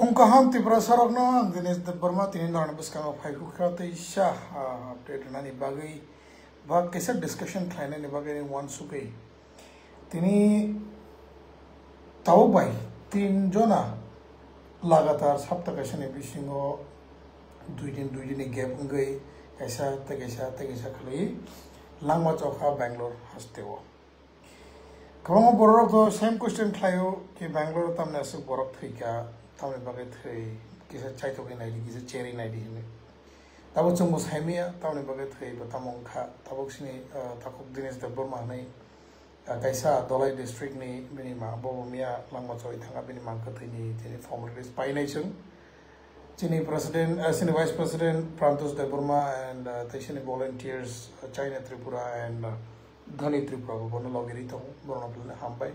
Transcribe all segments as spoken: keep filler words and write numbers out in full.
Phung kaham Tiprasa rokno, ang Dinesh Debbarma, tini norokni bwskango phai hukha teisa, ah, update rwnani bagwi, ba kaisa discussion khlainani bagwi ni uansugwi. Tini tabuk bai tin jona lagatar sapta kaisani bisingo dui din, dui din ni gap wngwi kaisa tei kaisa tei kaisa khlaiwi langma chokha Bangalore hasteo. Kwbangma borok rok to same question khlaio, ki Bangalore tamni aswk borok thwikha, tamni bagwi thwi, kisa chaithogwi naidi, kisa cherwi naidi hinwi. Tabuk chwngbo saimaya, tamni bagwi thwi bo tamo wngkha. Tabuk sini, ah, takhuk Dinesh Debbarma hinwi, ah, kaisa Dhalai district ni bini ma, bo bo miya langma choi thangkha, bini mang kwthwi ni tini formalities painai chwng. Chini president, ah, chini vice president Prantosh Debbarma and, ah, tei chini volunteers, ah, China Tripura and, ah, Dhani Tripura bo bono logi ri tongo, borokno phalni hambai.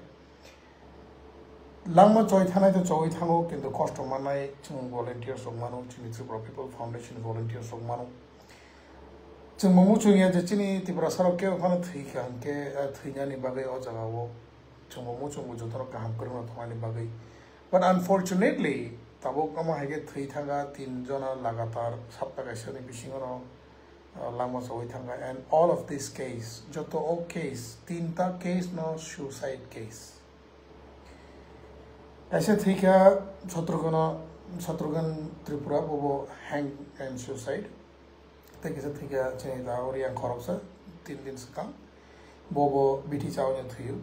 Langma choi thanai to choi thango, kintu kosto mannai chwng volunteers rok mano, chini Tripura People Foundation volunteers rok mano. Chwngbo muchung ya je chini Tiprasa rok kebo phano thwikha hwnkhe, ah, thwinani bagwi o jaga o chwngbo muchungbo jotono kaham kwrwngno thangnaini bagwi. But unfortunately, tabuk omo hai khe thwi thangkha tin jona lagatar sapta kaisani bisingo no, ah, langma choi thangkha, and all of this case, joto o case, tinta case no suicide case. Kaisa thwikha Shatrughan, Shatrughan Tripura, bobo hang and suicide. Tei kisa thwikha chini da Reang khoroksa, tin din swkang. Bobo bithi chawi no thwiyo.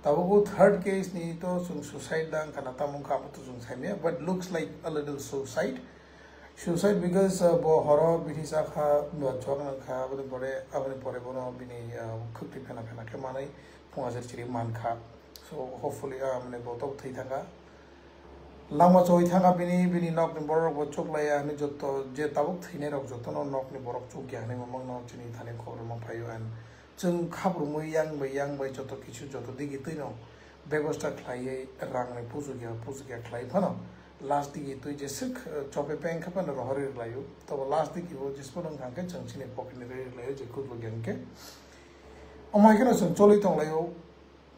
Tabuk bo third case ni to chwng suicide da wngkha na tamo wngkha abo to chwng saimaya, but looks like a little suicide. Suicide because, uh, bo horo bithi chakha, ba chuak nangkha, aboni pore, aboni pore bono bini, uh, khwktwi phena phena khe manwi phung ajer chiri mankha. So hopefully, uh, mane bo to thwi thangkha. Langma choi thangkha bini, bini nokni borok rok bo chuklaiya hinwi joto je tabuk thwinai rok jotono nokni borok chukya hinwi mamang no chini thani khobor ma phaio and chwng khabrumwi yang bai yang bai joto kisu joto digi twino bebosta khlaiwi rangni pujukya pujukya khlai phano last digi twi jeswk, eh, chope peng kha phano rohorwi rwlaio. Tobo last digi bo jesphano wngkha khe chwng chini pocket ni rwi rwlaio je khuk rwgya hwnkhe. Omo hai kheno chwng cholwi tonglaio.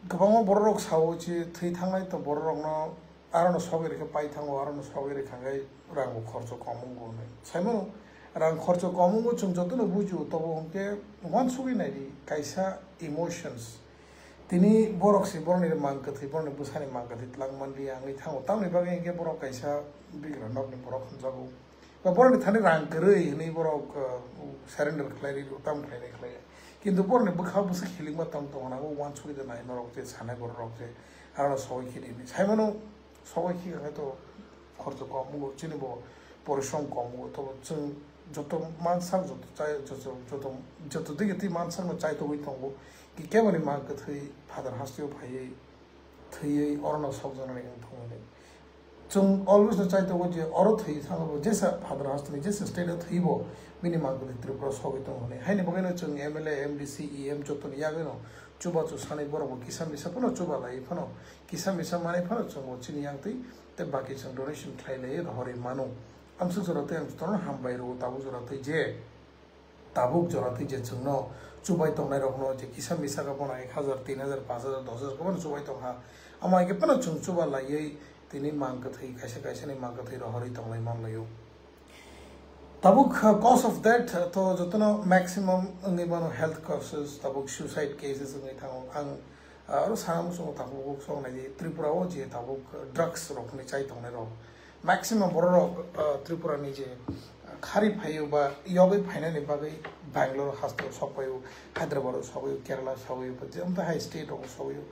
Kwbangma borok rok sao je thwi thangnai to borok rokno arono sogwi rikhe pai thango, arono sogwi rikha khe rang bo khorcho kom wngo hinwi. Saimano rang khorcho kom wngo chwng jotono bujio, tobo hwnkhe uansugwi naidi kaisa emotions. Tini borok se borokni mang kwthwi, borokni bwsani mang kwthwi twlang manliya wngwi thango. Tamoni bagwi hwnkhe borok kaisa bigra nokni borok hwnjago. Ba borokni thani rang kwrwi hinwi borok, uh, surrender khlai ri, tam khlainai khlaiya. Kintu borokni bwkha bwswk hilikma tong tongo na, o uansugwi de nai norok je sanai borok rok je, aro sogwi khe di hinwi. Saimano sogwi khe khe to khorcho kom wngo, chini bo porishrom kom wngo, tobo chwng joto mansak, joto chai, joto, joto, joto digi twi mansak no chaitogwi tongo. Ki keboni mang kwthwi Father hasteo phaiwi thwiwi orono sokjaknani wng thung hinwi. Chwng always no chai tongo je oro thwi thangbo jesa Father hasteni jesa state o thwibo bini mang kwthwi Tripura sogwi tongo hinwi. Haini bagwino chwng M L A, M D C, E M jotoni yagwino chubachu sanwi borokbo kisa misa phano chuba laiwi phano, kisa misa manwi phano chwngbo chini yangtwi tei baki chwng donation khlai laiwi rohorwi mano. Amswk jora twi ang jotono hambai rwo tabuk jora twi je Tabuk jora twi je chwngno chubai tongnai rokno je kisa misa khe bono ek hajar, tin hajar, panch hajar, dos hajar khe bono chubai tongkha. Amo hai khe phano chwng chuba laiwi tini mang kwthwi, kaisa kaisa ni mang kwthwi rohorwi tonglai manlai o. Tabuk, uh, cause of death, uh, to jotono maximum wngwi mano health causes, tabuk suicide cases wngwi thango. Ang, uh, aro sana muchungo tabuk sok nai di, Tripura o je tabuk, uh, drugs rok ni chai tongnai rok. Maximum borok rok, uh, Tripura ni je, uh, khari phaio ba yogwi phainani bagwi Bangalore hasteo sokpaio, Hyderabad o sokpaio, Kerala sokpaio, ba je amta hai state rok sokpaio.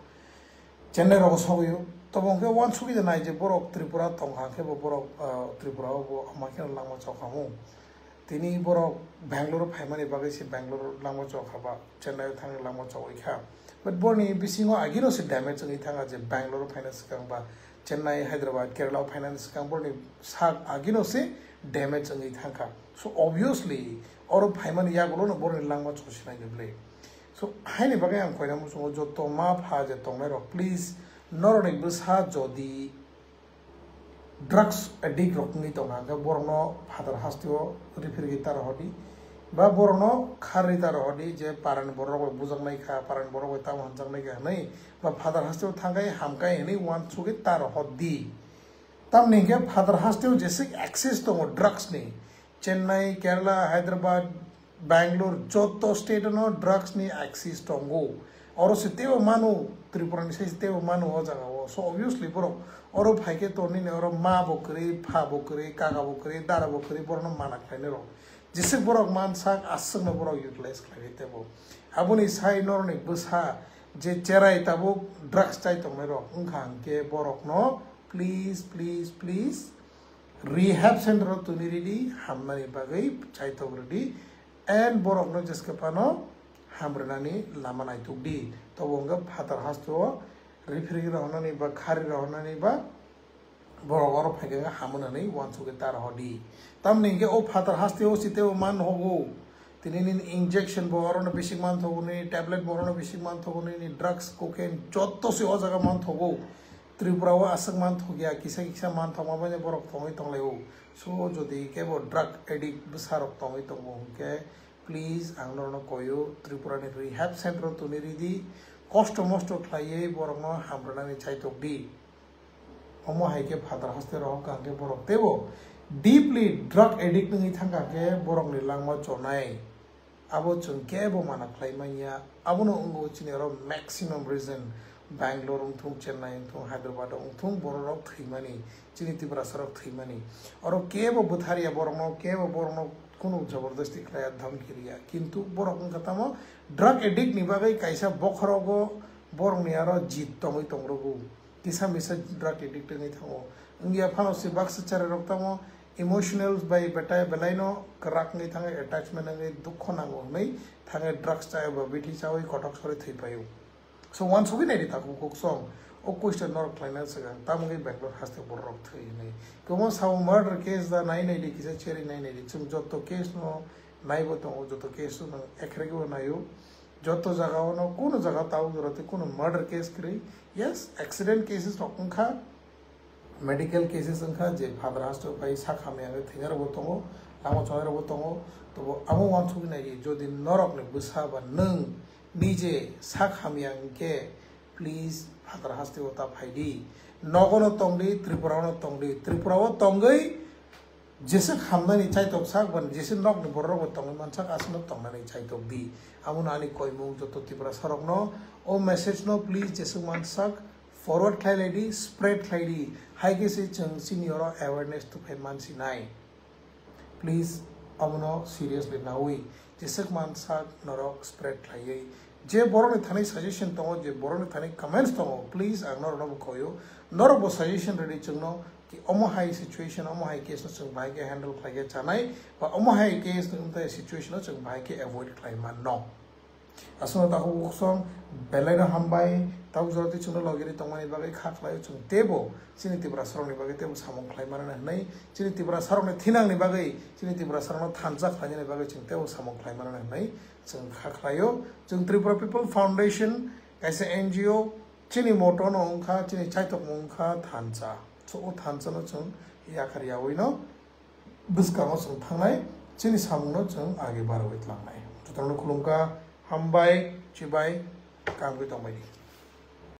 Chennai rogo sogwi o. Tobo hwnkhe uansugwi de nai je borok Tripura tongkha khe bo borok, ah, Tripura o bo ama kheno langma chokha mung. Tini borok Bangalore phaimani bagwi se Bangalore langma chokha ba Chennai o thangni langma chogwi kha. But borni bisingo agino se damage wngwi thangkha je Bangalore phaina swkang ba Chennai, Hyderabad, Kerala o phainani swkang borni sak agino se damage wngwi thangkha. So obviously oro phaimani yagulo no borni langma chosinai ni bwle. So, haini bagwi ang koina muchungo joto ma pha je tongnai rok, please, norokni bwsa jodi drugs addict rok wngwi tongkha, hwnkhe borokno phatar hasteo refer khe ta rohordi, ba borokno kharwi ta rohordi je parani borok rok bai bujaknai kha, parani borok bai tamo hamjaknai kha hwnwi, ba phatar hasteo thangkhai hamkhai hwnwi uansugwi ta rohordi. Tamni hing khe phathar haste wo jesik axis tongo drugs ni. Chennai, Kerala, Hyderabad, Bangalore, joto state no drugs ni axis tongo. Oro se teibo mano, Tripura ni sai se teibo mano o jaga wo. So obviously borok oro phai khe tongnai ni oro ma bo kwrwi, pha bo kwrwi, kaka bo kwrwi, dara bo kwrwi, borok no mana khlainai rok. Jesik borok mansak, aswk no borok utilize khlainai teibo. Aboni sai norok ni bwsa je cherai tabuk drugs chai tongnai rok wngkha hing khe borok no please, please, please rehab center o tuni ridi, hamnani bagwi chaitok ridi, and borok no jeske phano hamrwnani lama naituk di. Tobo hwnkhe phathar haste o referral rw hwnani ba khari rw hwnani ba borok oro phai khe hamo hwnwi uansuk khe ta rw di. Tamni hwnkhe o phathar haste o site o man hogo. Tini nini injection bo oro no bising man thogo, nini tablet bo oro no bising man thogo, nini drugs, cocaine joto se o jaga man thogo. Tripura o aswk man thok ya, kisa kisa man thokma bai borok tongwi tonglai o. So jodi kebo drug addict bwsa rok tongwi tongo hwnkhe, please ang norok no koi o, Tripura ni rehab center o tuni ridi, kosto mosto khlaiwi borok no hamrwnani chaitok di. Omo hai khe phathar haste rok hwnkha hwnkhe borok teibo deeply drug addict wngwi thangkha khe borok ni langma chonai. Abo chwng kebo mana khlai man ya. Abono wngo chini oro maximum reason, Bangalore wngthung, Chennai wngthung, Hyderabad wngthung, borok rok thwimani, chini Tiprasa rok thwimani. Oro kebo bwthar ya borok no, kebo borok no kunu jabardasti khlai ya, dhamki ri ya. Kintu borok wngkha tamo drug addict ni bagwi kaisa bokhorogo borok ni aro jit tongwi tong rwgo. Kisa misa drug addict wngwi thango. Wngya phano se baksa cherai rok tamo emotional bai betai belai no kwrak wngwi thangwi attachment wngwi dukho nango hwnwi thangwi drugs cha eba bithi chawi kothok sori thwi pai o. So uansugwi nai di takhuk khuksong, o question norok khlaina swkang tamo wngwi Bangalore haste borok rok thwi hwnwi. Kwbangma sao murder case da nai nai di, kisa cherry nai nai di, chwng joto case no naibo tongo, joto case no ekhrege bo nai o. Joto jaga o no, kuno jaga tao jora tei kuno murder case kwrwi. Yes, accident cases rok wngkha, medical cases wngkha, je phathar haste o phai sak hamya wngwi thwinai rokbo tongo, lama chonai rokbo tongo. Tobo abo uansugwi nai di, jodi norok ni bwsa ba nwng nije sak hamya hwnkhe, please phathar haste o ta phai di. Nogo no tong di, Tripura o no tong di, Tripura o tongwi jeswk hamnani chaitok sak, ba jeswk nok ni borok rok bo tongwi mansak, aswk no tongnani chaitok di. Amo no ani koimung joto Tiprasa rok no, o message no please jeswk mansak forward khlai lai di, spread khlai di. Hai khe se chwng chini oro awareness tuphai mansi nai. Please, amo no seriously nawi jeswk mansak norok spread khlaiwi. Je borok ni thani suggestion tongo, je borok ni thani comments tongo, please ang norok no bo koi o. Norok bo suggestion rwdi chwng no, ki omo hai situation, omo hai case no chwng bahai khe handle khlai khe chanai, ba omo hai case ni wngthai situation no chwng bahai khe avoid khlai man no. Aswk no takhuk khuksong, belai no hambai, tabuk jora tei chwng no logi ri tongmani bagwi kha khlai o chwng teibo, chini Tiprasa rok ni bagwi teibo samung khlai mano hwnwi, chini Tiprasa rok ni thinang ni bagwi, chini Tiprasa rok no thansa khlai nani bagwi chwng teibo samung khlai mano hwnwi chwng kha khlai o. Chwng Tripura People Foundation, kaisa N G O, chini motto no wngkha, chini chaitokmung wngkha thansa. So o thansa no chwng yakhar yawi no bwskango chwng thangnai, chini samung no chwng age barwi tlangnai. Jotono khulumkha, hambai, chibai, kaham khe tongbai di.